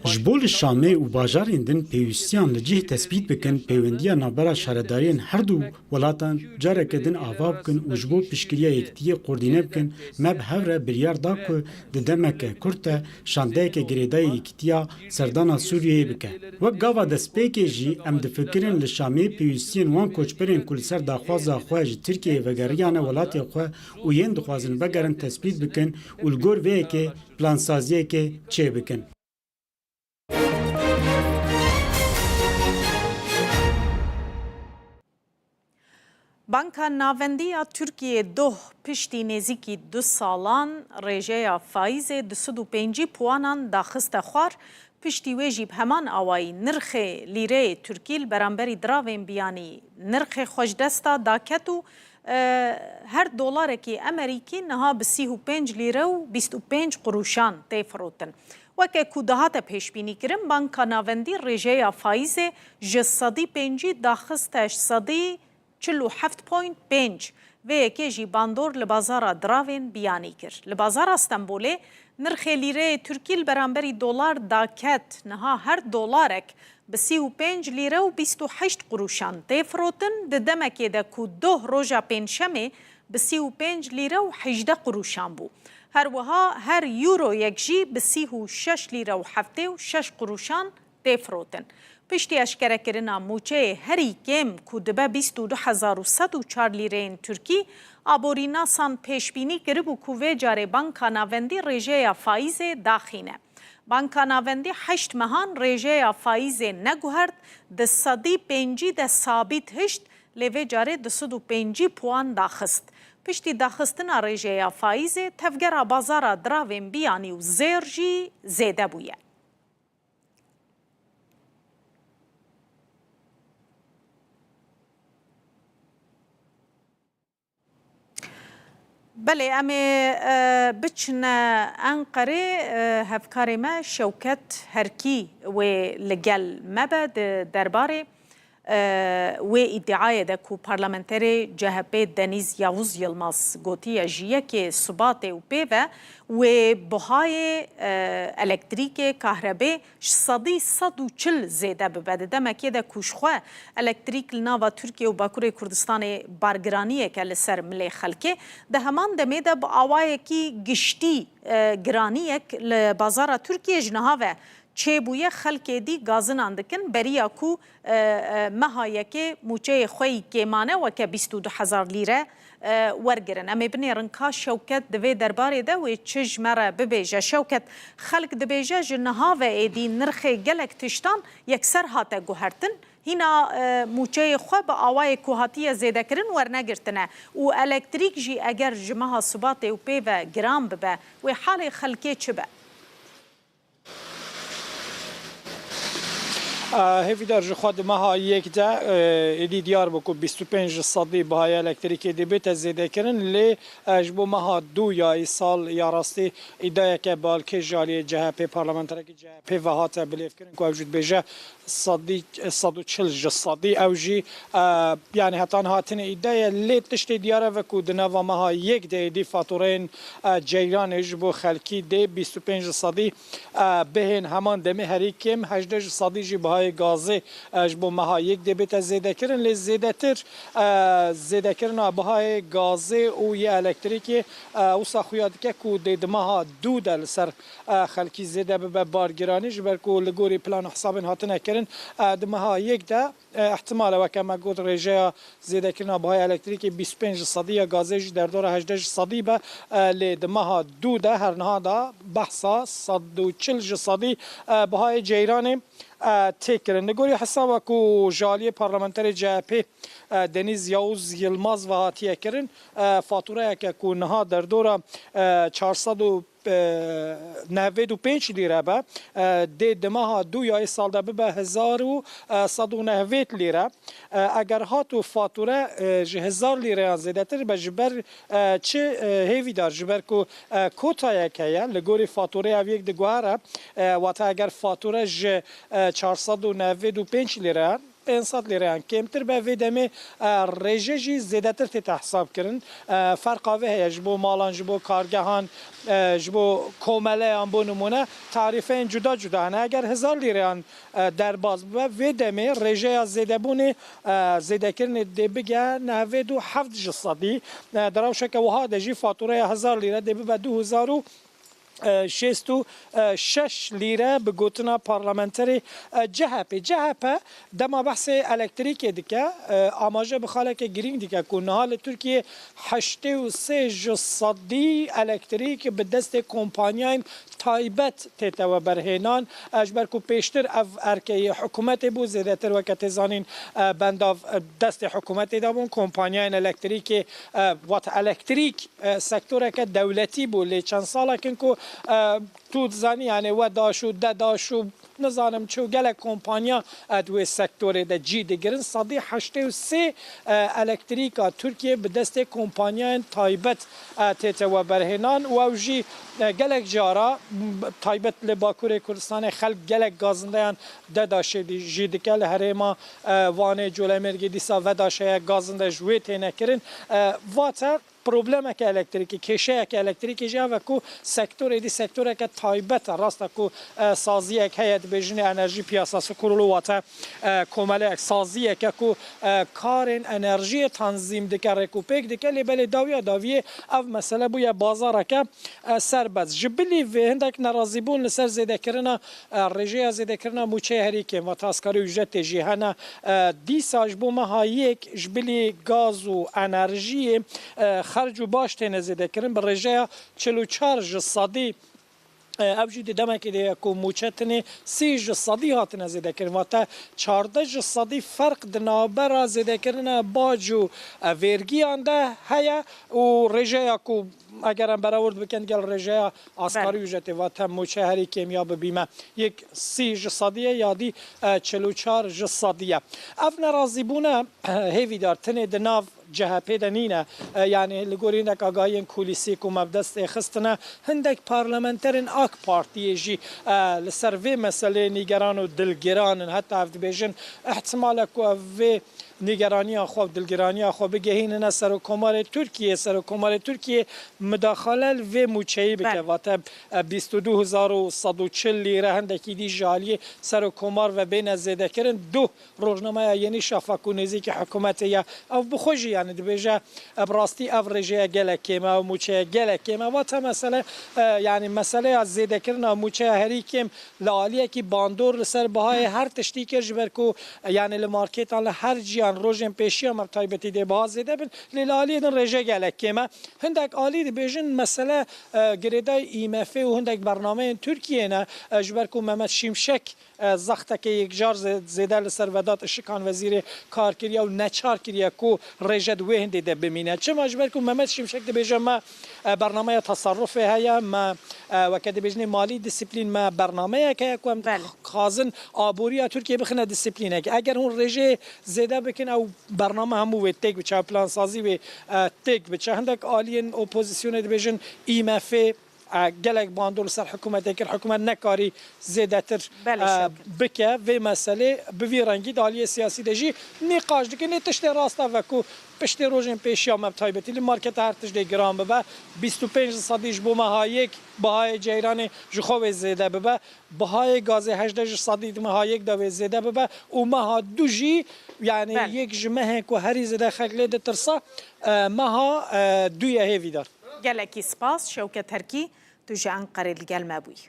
Ji bo li Şamê û bajarên din pêwîstiyan li cih tespît bikin, pêwendiya navbera şaredariyên her du welatan careke din ava bikin û ji bo piştgiriya yekitiyê koordîne bikin, me bi hev re biryar da ku di demeke kurt de şandeyeke girêdayî yekitiya serdana Sûriyeyê bike. Wek gava destpêkê jî em difikirin li Şamê pêwîstiyên wan koçberên ku li ser daxwaza xwe ji Tirkiyeyê vegeriyane welatê xwe û yên dixwazin vegerin tespît bikin û li gor vê yekê plansaziyekê çêbikin. Banka Navendî ya Tirkiyê doh piştî nêzîkî du salan rêjeya faîzê du sed û pêncî puanan daxiste xwar, piştî wê jî bi heman awayî nirxê lîreyê tirkî li beramberî diravên biyanî nirxê xwe ji desta daket û, e, her dolarekî emerîkî niha bi sî û pênc lîre û bîst û pênc qurûşan tê firotin. Weke ku dihate pêşbînîkirin, Banka Navendî rêjeya faîzê ji sedî pêncî daxiste ji sedî çil û heft point pênc. Vê yekê jî bandor li bazara diravên biyanî kir. Li bazara Stenbolê nirxê lîreyê tirkî li beramberî dolar daket. Niha her dolarek bi sî û pênc lîre û bîst û heşt qurûşan tê firotin, di demekê de ku doh roja pêncşemê bi sî û pênc lîre û hejdeh qurûşan bû. Her wiha her euroyek jî bi sî û şeş lîre û heftê û şeş qurûşan tê firotin. Piştî eşkerekirina mûçeyê herî kêm ku dibe bîst û du hezar û sed û çar lîreyên tirkî, aborînasan pêşbînî kiribû ku vê carê Banka Navendî rêjeya faîzê daxîne. Banka Navendî heşt mehan rêjeya faîzê neguhert, di sedî pêncî de sabît hişt, lê vê carê du sed û pêncî puan daxist. Piştî daxistina rêjeya faîzê, tevgera bazara diravên biyanî û zêr jî zêde bûye. Belê, em ê, e, biçine Enqerê, e, hevkarê me Şewket Herkî wê li gel me be di derbarê, e, wê îdiayê de ku parlamenterê C H P Deniz Yavuz Yilmaz gotiye ji yekê Sibatê û pê ve wê buhayê, e, elektrîkê, kahrebê ji sedî sed û çil zêde bibe. Di demekê de ku ji xwe elektrîk li nava Tirkiye û Bakurê Kurdistanê bargiraniyeke li ser milê xelkê, di heman demê de bi awayekî giştî, e, giraniyek li bazara Tirkiye ji niha ve çêbûye, xelkê dî gazinan dikin, beriya ku, e, e, meha yekê mûçeyê xwe yî kêmane weke bîst û du hezar lîre, e, wergirin. Em ê binêrin ka Şewket di vê derbarê de wê çi ji me re bibêje. Şewket, xelk dibêje ji niha ve êdî nirxê gelek tiştan yekser hate guhertin. Hîna, e, mûçeyê xwe bi awayê ku hatiye zêdekirin wernegirtine û elektrîk jî eger ji meha Sibatê û pê ve giran bibe, wê halê xelkê çi be? Hêvîdar, ji xwe di meha yek de, e, êdî diyar bû ku bîst û pênc ji sedî bihayê elektrîkê dê bête zêdekirin, lê, e, ji bo meha dû ya îsal ya rastî îdayeke balkêş ji aliyê C H P, parlamenterekî C H P ve hate bilêvkirin ku ew jî dibêje sedî, sed û çil ji sedî, ew jî, e, yanî heta niha tine îde ye, lê tiştê diyar ev e ku di nava meha yek de êdî fatureyên, e, ceyranê ji bo xelkî dê bîst û pênc ji sedî, e, bihên heman demê herî kêm hejdeh ji sedî jî bihayê gazê, e, ji bo meha yek dê bête zêdekirin, lê zêdetir, e, zêdekirina bihayê gazê û yê elektrîkê, e, wisa xuya dike ku dê di meha dû de li ser, e, xelkî zêde bibe bargiranî, ji ber ku li gorî plan û hesabên hatine kirin, e, di meha yek de, e, ihtimal e, weke me got, rêjeya zêdekirina bihayê elektrîkê bîst û pênc ji sedî ya gazê jî derdora hejdeh ji sedî be, e, lê di meha dû de her niha de behsa sed û çil ji sedî, e, bihayê ceyranê, e, tê kirin. Li gorî hesaba ku ji aliyê parlamenterê C H P, e, Deniz Yavuz Yilmaz ve hatiye kirin, e, fatureyeke ku niha derdora, e, çar sed û, e, nehvêd û pênc lîre be, e, dê di meha dû ya îsal de bibe hezar û sed û nehvêd lîre. E, eger hat û fature, e, ji hezar lîreyan zêdetir be, ji ber, e, çi, e, hêvîdar, ji ber ku, e, kotayek heye, li gorî faturê ev yek diguhere, e, wate eger fature ji, e, çar sed û nehvêd û pênc lîreyan, Pênc sed lîreyan kêmtir be, vê demê, e, rêje jî zêdetir tête hesab kirin. E, ferqa vê heye ji bo malan, ji bo kargehan, e, ji bo komeleyan, bo nimûne, tarîfeyên cuda cuda hene. Eger hezar lîreyan, e, derbas bibe, vê demê rêjeya zêdebûnê, e, zêdekirinê dê bige nehevêd û heft ji sedî. E, di rewşeke wiha de jî fatûreya hezar lîre dê bibe du hezar û şêst û şeş lîre, bi gotina parlamenterê, e, C H P. C H P dema behsê elektrîkê dike, e, amaje bi xaleke girîng dike ku niha li Tirkiyê heştê û sê ji sedî elektrîk bi destê kompanyayên taybet tête weberhênan. E, ji ber ku pêştir ev erkeyê hikûmetê bû, zêdetir weke tê zanîn, e, bendav, e, destê hikûmetê de bûn. Kompanyayên elektrîkê, e, wate elektrîk e, sektoreke dewletî bû. Lê çend salek in ku, e, tu dizanî, yani we daş û de daş û nizanim çi û gelek kompanya, e, di wê sektorê de cî digirin. Sedî heştê û sê, e, elektrîka Tirkiyê bi destê kompanyayên taybet, e, tête weberhênan û ew jî, e, gelek cara, m, taybet li Bakurê Kurdistanê xelk gelek gazindeyan de daşê di-, jî dike. Li herêma, e, Wanê, Colemêrgê dîsa vedaşeye gazinde ji wê têne kirin. E, vate problemeke elektrîkî, kêşeyeke elektrîkî jî ev e ku sektorê dî sektoreke taybet e. Rast e ku, e, saziyek heye, dibêjin ê enerjî piyasası kurulu, wate, e, komeleyek, saziyeke ku, e, karên enerjiyê tanzîm dike, rêkûpêk dike, lê belê dawiya dawiyê ev mesele bûye bazareke, e, serbest. Ji bilî vê hindek nerazîbûn li ser zêdekirina, e, rêjeya zêdekirina mûçeya herî kêm, wate asgari ücretê jî hene. E, dîsa ji bo meha yek ji bilî gaz û enerjiyê, e, xerc û baş têne zêdekirin bi rêjeya çil û çar ji sedî. E, ev jî di demekê de ye ku mûçe tenê sî ji sedî hatine zêdekirin. Wate çardeh ji sedî ferq di navbera zêdekirina bac û, e, vergiyan de heye û rêjeya ku eger em berawird bikin gel rêjeya asgari Belê. ücretê, wate mûçe herî kêm ya bibîme, yek sî ji sedî ye ya dî, e, çil û çar ji sedî ye. Ev nerazîbûne, e, hêvîdar tenê di nav C H P de nîne. E, yani li gorî hindek agahiyên kulîsî ku me bi destê xistine, hindek parlamenterên AK Partiyê jî, e, li ser vê meseleyê nîgeran û dilgiran in. Heta ev dibêjin, ihtimal e ku ev vê nîgeraniya xwe û dilgiraniya xwe bigehînine Serokkomarê Tirkiyê. Serokkomarê Tirkiyê midaxale li vê mûçeyî bike. Belê. Vate, e, bîst û du hezar û sed û çil lîre hindekî dî ji aliyê Serokkomar ve bêne zêdekirin. Duh, rojnameya Yenî Şafak ku nêzîkî hikûmetê ye, ev bi xwe jî, yani dibêje, e, bi rastî ev rêjeye gelek kêm e, ev mûçeye gelek kêm e. Vate mesele, e, yani meseleya zêdekirina mûçeya herî kêm li aliyekî bandor li ser bihayê her tiştî kir, ji ber ku, e, yani li marketan li her ciyan rojên pêşiya me bi taybetî dê biha zêde bin, lê li aliyê din rêje gelek kêm e. Hindek alî dibêjin mesele, e, girêdayî I M F û hindek bernameyên Tirkiyê ne, e, ji ber ku Mehmet Şimşek, e, zexteke yekcar zê-, zêde li ser Vedat Işıkhan wezîrê kar kiriye û neçar kiriye ku rêje di wê hindê de bimîne. Çima? Ji ber ku Mehmet Şimşek dibêje me, e, bernameya tasarrufê heye, me, e, weke dibêjinê malî disiplîn, me bernameyek heye ku em Belê. dixwazin aboriya Tirkiyê bixine disiplînek. Eger hûn rêjê zêde bikin, ew bername hemû wê têk biçe, ew plansazî wê, e, têk biçe. Hindek aliyên opozisyonê dibêjin I M F, e, gelek bandor li ser hikûmetê kir, hikûmet nekarî zêdetir, Belê, e, Şevket. bike vê meselê. Bi vî rengî di aliyê siyasî de jî nîqaş dikin. Lê tiştê rast ev e ku piştê rojên pêşiya me bi taybetî li marketa her tişt dê giran bibe. Bîst û pênc ji sedî ji bo meha yek bihayê ceyranê ji xwe wê zêde bibe. Bihayê gazê hejdeh ji sedî di meha yek de wê zêde bibe û meha du jî, yani Belê. yek ji mehên ku herî zêde xelk lê ditirse, e, meha, e, du ye hêvîdar. Gelekî spas Şewket Herkî, tu ji Enqerê li gel me bûyî.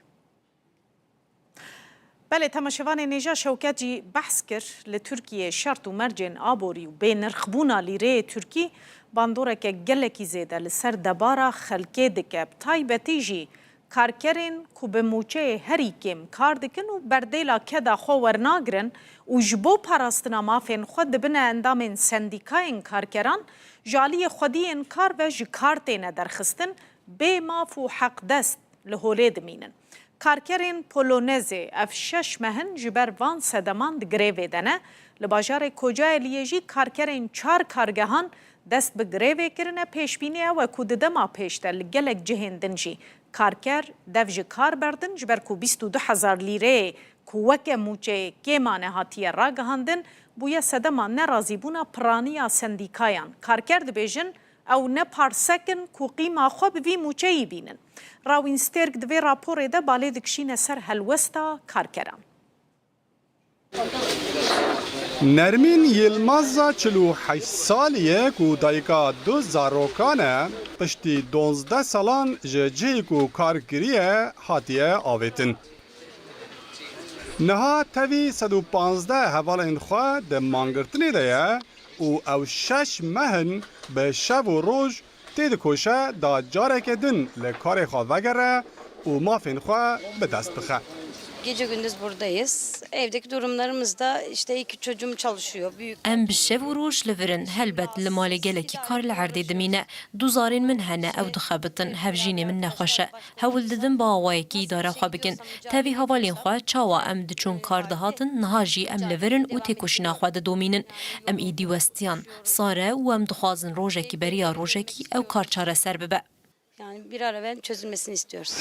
Belê, temaşevanên hêja, Şewket jî behs kir, li Tirkiyê şert û mercên aborî û bênirxbûna lîreyê Tirkî bandoreke gelekî zêde li ser debara xelkê dike, bi taybetî jî karkerên ku bi mûçeyê herî kêm kar dikin û berdêla keda xwe wernagirin û ji bo parastina mafên xwe dibine endamên sendîkayên karkeran, ji aliyê xwediyên kar ve ji kar têne derxistin, bê maf û heqdest li holê dimînin. Karkerên Polonezê ev şeş meh in ji ber van sedeman di grevê de ne. Li bajarê Kocaeliyê jî karkerên çar kargehan dest bi grevê kirine. Pêşbînî ew e ku di dema pêş de li gelek cihên din jî karker dev ji kar berdin, ji ber ku bîst û du hezar lîreyê ku weke mûçeyê kêmane hatiye ragihandin, Bûye sedema nerazîbûna piraniya sendîkayan. Karker dibêjin, ew ne parsek in ku qîma xwe bi vî mûçeyî bînin. Rawîn Stêrk di vê raporê de balê dikişîne ser helwesta karkeran. Nermîn Yilmaza çil û heşt salî ye ku dayika du zarokan e, piştî duwazdeh salan ji cihê ku kar kiriye hatiye avêtin. Niha tevî sed û panzdeh hevalên xwe di mangirtinê de ye û ew şeş meh in bi şev û roj têdikoşe da careke din li karê xwe vegere û mafên xwe bi dest bixe. Gece gündüz buradayız. Evdeki durumlarımız da işte iki çocuğum çalışıyor. Büyük Em bi şev û roj li vir in. Helbet li malê gelekî kar li erdê dimîne. Du zarên min hene, ew dixebitin, hevjînê min nexweş e. Hewl didin bi awayekî îdara xwe bikin. Tevî hevalên xwe, çawa em diçûn kar dihatin, niha jî em li vir in û têkoşîna xwe didomînin. Em îdî westiyan, sar e û em dixwazin rojekî beriya rojekî ew kar çareser bibe. Yani bir an evvel çözülmesini istiyoruz.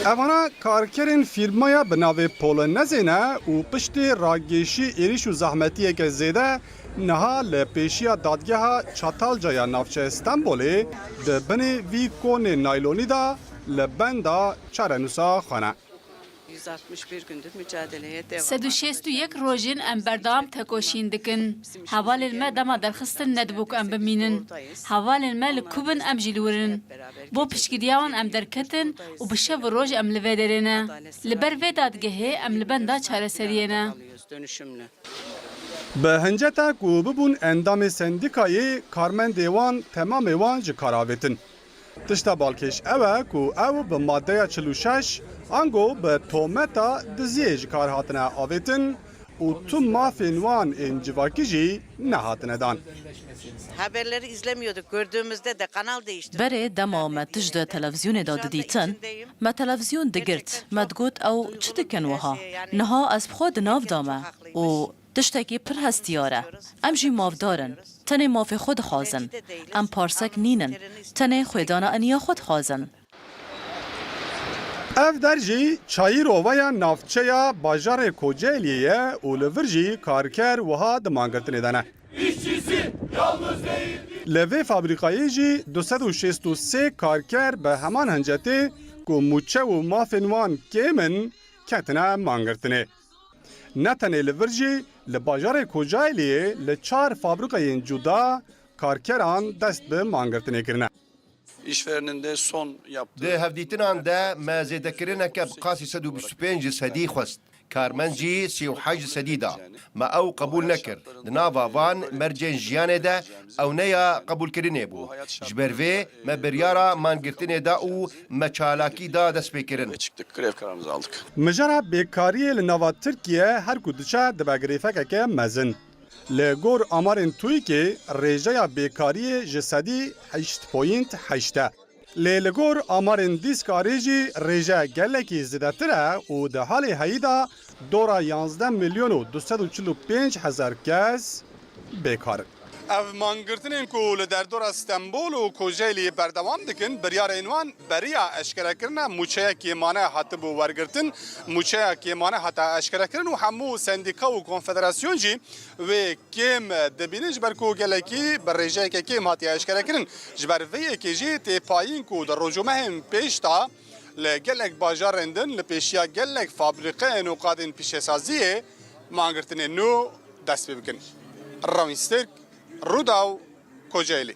Evana karkerên fîrmaya bi navê Polonezê ne û piştî ragêşî êrîş û zehmetiyeke zêde niha li pêşiya dadgeha Çatalca ya navçeya Stenbolê di binê vî konê naylonî de li benda çarenûsa xwe ne. Yüz altmış bir gündür mücadeleye devam. Sed û şêst û yek rojên em berdewam tekoşîn dikin. Hevalên me dema derxistin nedibû ku em bimînin. Hevalên me li ku bin, em jî li wir in. Bo piştgiriya wan em derketin û bi şev û roj em li vê derê ne. Li ber vê dadgehê em li benda çareseriyê ne. Dönüşümlü. Bi hinceta ku bibûn endamê sendîkayê, karmendê wan, temamê wan ji kar avêtin. Tişta balkêş ew e ku ew bi madeya çil û şeş ango bi tometa diziyê ji kar hatine avêtin û tu mafên wan ên civakî jî nehatine dan. Haberleri izlemiyorduk. Gördüğümüzde de kanal değiştirdik. Berê dema me tişt di televîzyonê de didîtin, me televîzyon digirt, me digot ew çi dikin wiha? Niha ez bi xwe di nav de me û tiştekî pir hestiyar e. Em jî mafdar in. Tenê mafê xwe dixwazin. Em parsek nînin. Tenê xwedana eniya xwe dixwazin. Ev der jî çayîrova ya navçeya bajarê Kocaeliyê ye û li vir jî karker wiha di mangirtinê de ne. Li vê fabrîkayê jî du sed û şêst û sê karker bi heman hincetê ku mûçe û mafên wan kêm in, ketine mangirtinê. Ne tenê li vir jî, li bajarê Kocaeliyê li çar fabrîkayên cuda karkeran dest bi mangirtinê kirine. İşverenin de son yaptığı Di hevdîtinan de me zêdekirineke bi qasî sed û bîst û pênc ji sedî xwest. Karmend jî sî û heşt ji sedî da. Me ew qebûl nekir. Di nava van mercên jiyanê de ew ne ya qebûlkirinê bû. Ji ber vê me biryara mangirtinê da û me çalakî da destpêkirin. Çıktık, grev kararımızı aldık. Mijara bêkariyê li nava Tirkiye her ku diçe dibe girêfekeke mezin. Li gor amarên TÜİKê rêjeya bêkariyê ji sedî heşt point heşt e. Lê li gor amarên dîskarê jî rêje gelekî zêdetir e û di halê heyî de dora yanzdeh milyon û du sed û çil û pênc hezar kes bêkar in. Ev mangirtinên ku li derdora Stenbol û Kocaeliyê berdewam dikin, biryarên wan beriya eşkerekirina mûçeya kêmane hatibû wergirtin. Mûçeya kêmane hate eşkerekirin û hemû sendîka û konfederasyon jî wê kêm dibînin, ji ber ku gelekî bi rêjeyeke kêm hatiye eşkerekirin. Ji ber vê yekê jî tê payîn ku di rojomehên pêş de li gelek bajarên din li pêşiya gelek fabrîqeyên û qadên pîşesaziyê mangirtinên nû dest pê bikin. Rawîn Stêrk, Rûdaw, Kocaelî.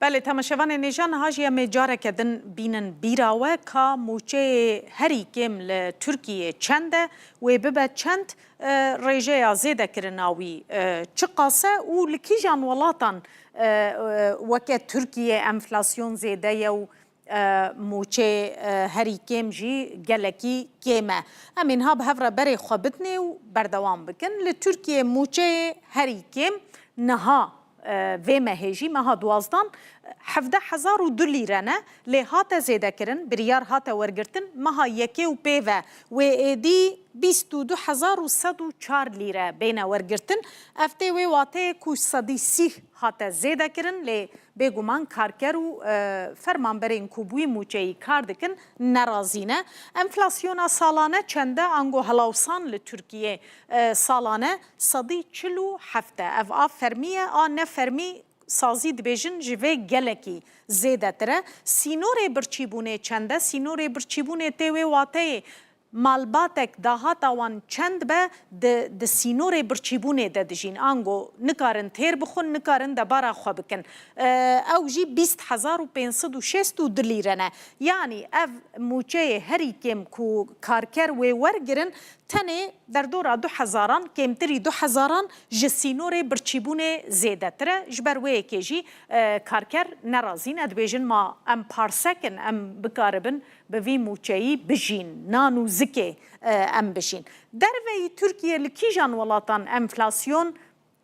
Belê, temaşevanên hêja, niha jî em ê careke din bînin bîra we ka mûçeyê herî kêm li Tirkiyê çend e, wê bibe çend, e, rêjeya zêdekirina wî, e, çiqas e û li kîjan welatan, e, e, weke Tirkiye enflasyon zêde ye û e, mûçê, e, herî kêm jî gelekî kêm e. Em ê niha bi hev re berê xwe bidinê û berdewam bikin. Li Tirkiyê mûçeyê herî kêm niha, e, vê mehê jî, meha duwazdan, hevdeh hezar û du lîre ne, lê hate zêdekirin, biryar hate wergirtin, meha yekê û pê ve wê êdî bîst û du hezar û sed û çar lîre bêne wergirtin. Ev tê wê wateyê ku sedî sîh hate zêdekirin, lê bêguman karker û, e, fermanberên ku bi wî mûçeyî kar dikin, nerazî ne. Enflasyona salane çend e, ango helawsan li Tirkiyê, e, salane sedî çil û heft e. Ev a fermî ye, a ne fermî sazî dibêjin ji vê gelekî zêdetir e. Sînorê birçîbûnê çend e? Sînorê birçîbûnê tê wê wateyê malbatek dahata wan çend be di, di sînorê birçîbûnê de dijîn. Ango nikarin têr bixwin, nikarin debara xwe bikin. Ew jî bîst hezar û pênc sed û şêst û du lîre ne. Yanî ev mûçeyê herî kêm ku karker wê wergirin, tenê derdora du hezaran, kêmtirî du hezaran ji sînorê birçîbûnê zêdetir e. Ji ber wê yekê jî, e, karker nerazî ne, dibêjin ma em parsek in, em bikaribin bi vî mûçeyî bijîn, nan û zikê, e, em bijîn. Derveyî Tirkiye li kîjan welatan enflasyon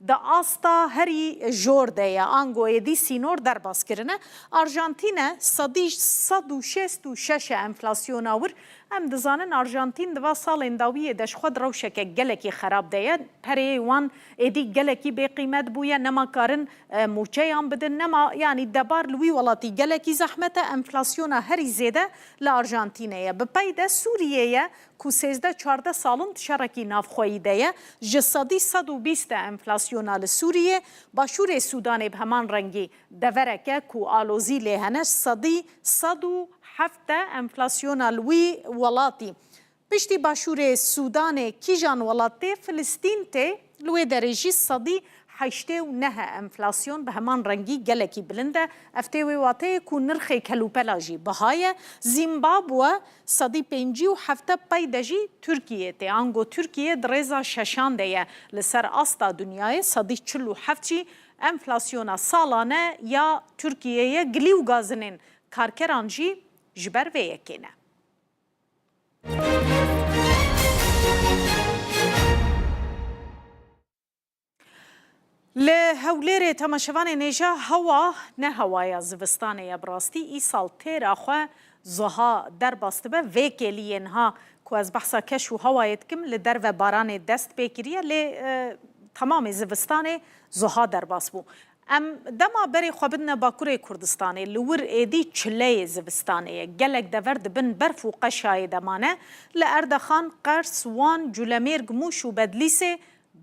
di asta herî jor de ye, ango êdî sînor derbas kirine? Arjantîne sedî sed û şêst û şeş e enflasyona wir. Em dizanin Arjantîn di va salên dawiyê de ji xwe di rewşeke gelekî xerab de ye. Pereyê wan êdî gelekî bêqîmet bûye, nema karin, e, mûçeyan bidin, nema, yanî debar li wî welatî gelekî zehmet e. Enflasyona herî zêde li Arjantînê ye. Bi pey de Sûriyê ye ku sêzdeh çardeh sal in di şerekî navxweyî de ye. Ji sedî sed û bîst e enflasyona li Sûriyê. Başûrê Sûdanê bi heman rengî devereke ku alozî lê hene, sedî sed û heft e enflasyona li wî welatî. Piştî Başûrê Sûdanê kîjan welat tê? Filistîn tê. Li wê derê jî sedî heştê û neh e enflasyon, bi heman rengî gelekî bilind e. Ev tê wê wateyê ku nirxê kelûpela jî biha ye. Zîmbabwe sedî pêncî û heft e pey de jî Tirkiye tê. Ango Tirkiye di rêza şeşan de ye li ser asta dinyayê. Sedî çil û heft jî enflasyona salane ya Tirkiyeyê ye. Gilî û gazinên karkeran jî ji ber vê yekê ne. Li Hewlêrê temaşevanên hêja hewa ne hewaya zivistanê ye. Bi rastî îsal têra xwe zuha derbas dibe. Vê kêliyê niha ku ez behsa keş û hewayê dikim, li derve baranê dest pê kiriye, lê, e, temamê zivistanê zuha derbas bû. Em dema berê xwe bidine Bakurê Kurdistanê, li wir êdî çileyê zivistanê ye. Gelek dever di bin berf û qeşayê de mane. Li Erdexan, Qers, Wan, Culemêrg, Mûş û Bedlîsê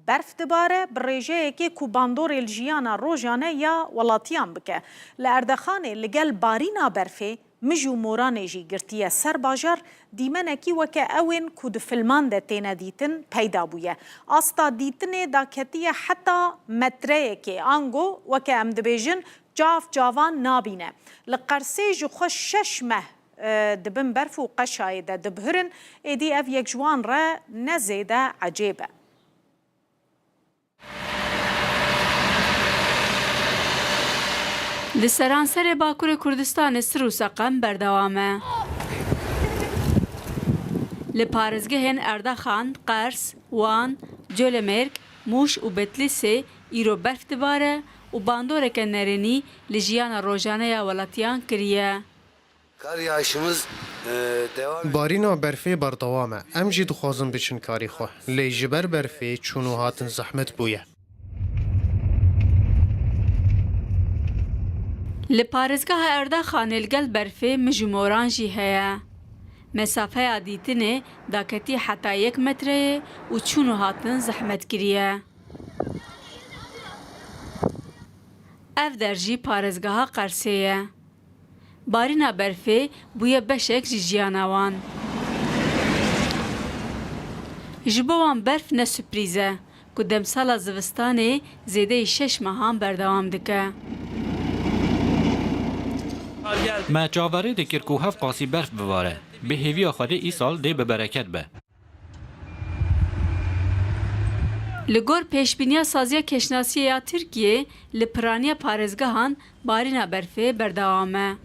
berf dibare, bi rêjeyekê ku bandorê li jiyana rojane ya welatiyan bike. Li Erdexanê li gel barîna berfê mij û moranê jî girtiye ser bajar, dîmenekî weke ewên ku di filman de têne dîtin peyda bûye. Asta dîtinê daketiye heta metreyekê, ango weke em dibêjin cav cavan nabîne. Li Qersê ji xwe şeş meh, e, di bin berf û qeşayê de dibihirin, êdî ev yek ji wan re ne zêde ecêb e. Li seranserê Bakurê Kurdistanê sir û seqem berdewam e. Li parêzgehên Erdaxan, Qers, Wan, Colemêrg, Mûş û Betlîsê îro berf dibare û bandoreke nerênî li jiyana rojane ya welatiyan kiriye. Kar yağışımız, e, devam ediyor. Barîna berfê berdewam e. Em jî dixwazin biçin karê xwe. Lê ji ber berfê çûn û hatin zehmet bûye. Li parêzgeha Erdaxanê li gel berfê mij û moran jî heye. Mesafeya dîtinê daketî heta yek metreyê û çûn û hatin zehmet kiriye. Ev der jî parêzgeha Qersê ye. Barîna berfê bûye beşek ji jiyana wan. Ji bo wan berf ne surprîz e ku demsala zivistanê zêdeyî şeş mehan berdewam dike. Me çaverê dikir ku hevqasî berf bivare. Bi hêviya Xwedê îsal dê bi bereket be. Li gor pêşbîniya Saziya Kêşnasiyê ya Tirkiyê, li piraniya parêzgehan barîna berfê berdewam e.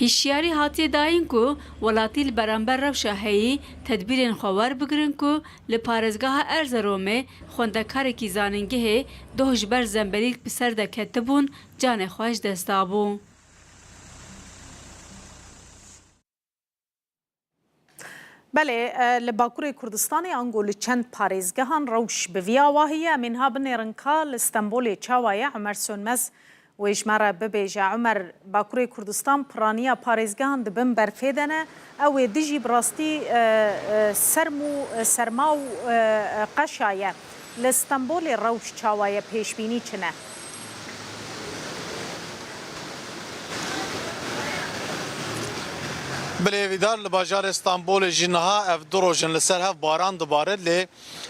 Hişyarî hatiye dayîn ku welatî li beramber rewşa heyî tedbîrên xwe werbigirin ku li parêzgeha Erzeromê xwendekarekî zanîngehê doh ji ber zemberîlk bi ser de ketibûn, canê xwe ji dest dabû. Belê, e, li Bakurê Kurdistanê ango li çend parêzgehan rewş bi vî awahî ye. Em ê niha binêrin ka li Stenbolê çawa ye. Omer Sönmez wê ji me re bibêje. Omer, Bakurê Kurdistan piraniya parêzgehan di bin berfê de ne. Ew ê dijî bi rastî, e, e, serm û, e, serma û, e, e, qeşa ye. Li Stenbolê rewş çawa ye, pêşbînî çi ne? Bilê Hêvîdar, li bajarê Stenbolê jî niha ev du roj in li ser hev baran dibare, lê,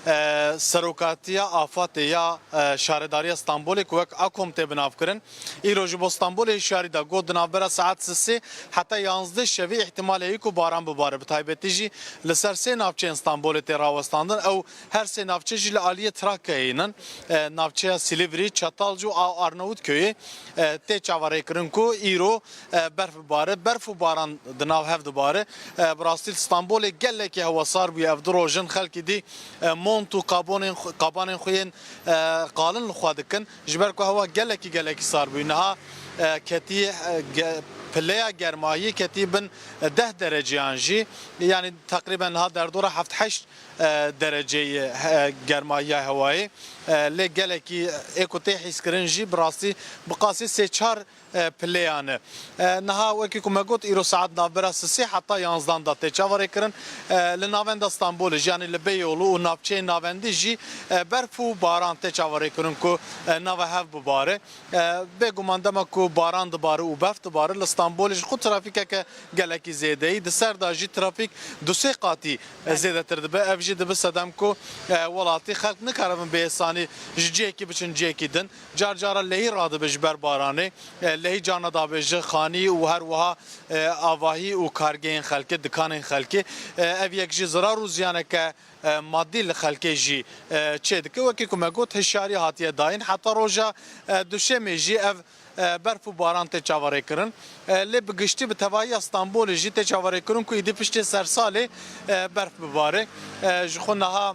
e, serokatiya AFADê ya, e, şaredariya Stenbolê ku wek AKOM tê binavkirin, îro ji bo Stenbolê hişyarî da, got di navbera saet sisê heta yanzdeh şevî îhtimal heye ku baran bibare. Bi taybetî jî li ser sê navçeyên Stenbolê tê rawestandin. Ew her sê navçe jî li aliyê Trakyayê ne. E, navçeya Silivri, Çatalca û Arnavutköyê, e, tê çaverêkirin ku îro, e, berf bibare. Berf û baran di nav hev dibare. E, bi rastî li Stenbolê gelekî hewa sar bûye ev du roj in. Xelkî dî, e, mont û qabonên xwe, qabanên xwe yên, e, qalin li xwe dikin. Ji ber ku hewa gelekî, gelekî sar bûye. Niha, e, ketî, e, ge-, pileya germahiyê ketî bin, e, deh dereceyan jî. Yanî teqrîben niha derdora heft heşt, e, dereceyê, e, germahiya hewayê. E, lê gelekî ê ku tê hîskirin jî bi rastî bi qasî sê çar, e, pileyan e. E, niha wekî ku me got, îro saet navbera sisê heta yanzdan da tê çaverêkirin. E, li navenda Stenbolê jî, yanî li Beyoğlu û navçeyên navendî jî, e, berf û baran tê çaverêkirin ku, e, nava hev bibare. E, bêguman dema ku baran dibare û berf dibare, li Stenbolê ji xwe trafîkeke gelekî zêde ye. Di ser de jî trafîk du sê qatî, e, zêdetir dibe. Ev jî dibe sedem ku, e, welatî xelk nikaribin bi êsanî ji cihekî biçin cihekî din. Car cara lehî radibe ji ber baranê. E, lehî carna dabêje xanî û her wiha, e, avahî û kargehên xelkê, dikanên xelkê. E, ev yek jî zirar û ziyaneke, e, madî li xelkê jî, e, çêdike. Wekî ku me got, hişyarî hatiye dayîn. Heta roja, e, duşemê jî ev, e, berf û baran tê çaverêkirin. E, lê bi giştî bi tevahiya Stenbolê jî tê çaverêkirin ku îdî piştê sersalê, e, berf bibare. E, ji xwe niha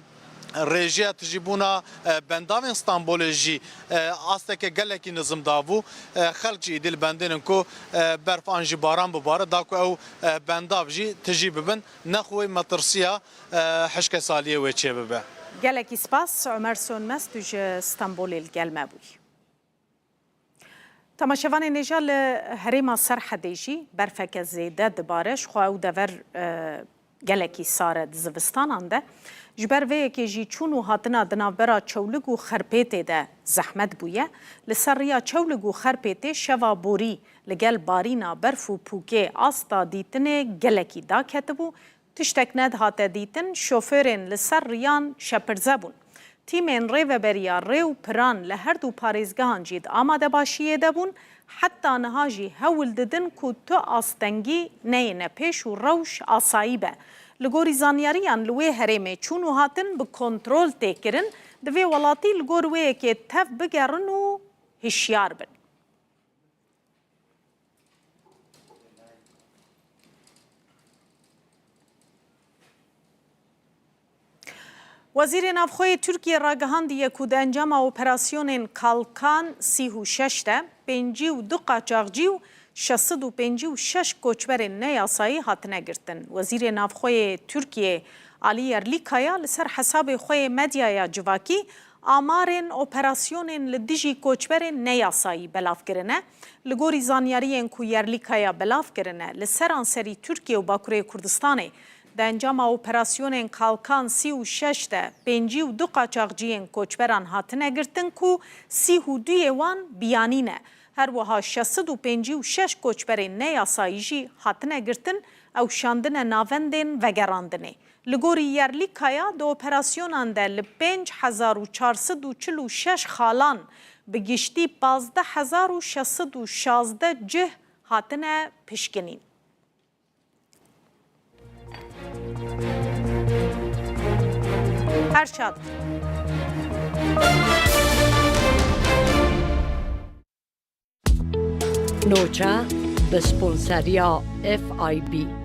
rêjeya tijîbûna, e, bendavên Stenbolê jî, e, asteke gelekî nizim dabû. E, xelk jî îdî li bendê ne ku, e, berf an jî baran bibare, da ku ew, e, bendav jî tijî bibin. Nexwe metirsiya, e, hişkesaliyê wê çêbibe. Gelekî spas, Omer Sönmez, tu ji Stenbolê li gel me bûyî. Temaşevanên hêja, li herêma Serhedê jî berfeke zêde dibare. Ji xwe ew dever, e, gelekî sar e di zivistanan de. Ji ber vê yekê jî çûn û hatina di navbera Çewlig û Xerpêtê de zehmet bûye. Li ser riya Çewlig û Xerpêtê şeva borî li gel barîna berf û pûkê asta dîtinê gelekî daketibû. Tiştek nedihate dîtin, şofêrên li ser riyan şepirze bûn. Tîmên Rêveberiya Rê û Piran li her du parêzgehan jî di amadebaşiyê de bûn, heta niha jî hewl didin ku tu astengî neyêne pêş û rewş asayî be. Li gorî zanyariyan li wê herêmê çûn û hatin bi kontrol tê kirin, divê welatî li gor wê yekê tev bigerin û hişyar bin. Wezîrê Navxwe yê Tirkiyê ragihandiye ku di encama operasyonên Kalkan sî û şeş de pêncî û du qaçaxcî û şeş sed û pêncî û şeş koçberên neyasayî hatine girtin. Wezîrê Navxwe yê Tirkiyê Alî Yerlîkaya li ser hesabê xwe yê medyaya civakî amarên operasyonên li dijî koçberên neyasayî belav kirine. Li gorî zanyariyên ku Yerlîkaya belav kirine, li seranserî Tirkiye û Bakurê Kurdistanê di encama operasyonên Kalkan sî û şeş de pêncî û du qaçaxciyên koçberan hatine girtin ku sî û du yê wan biyanî ne. Her wiha şeş sed û pêncî û şeş koçberên neyasayî jî hatine girtin, ew şandine navendên vegerandinê. Li gorî Yerlîkaya, di operasyonan de li pênc hezar û çar sed û çil û şeş xalan bi giştî pazdeh hezar û şeş sed û şazdeh cih hatine pişkinîn. Her şad. Nûça Bi sponseriya F I B.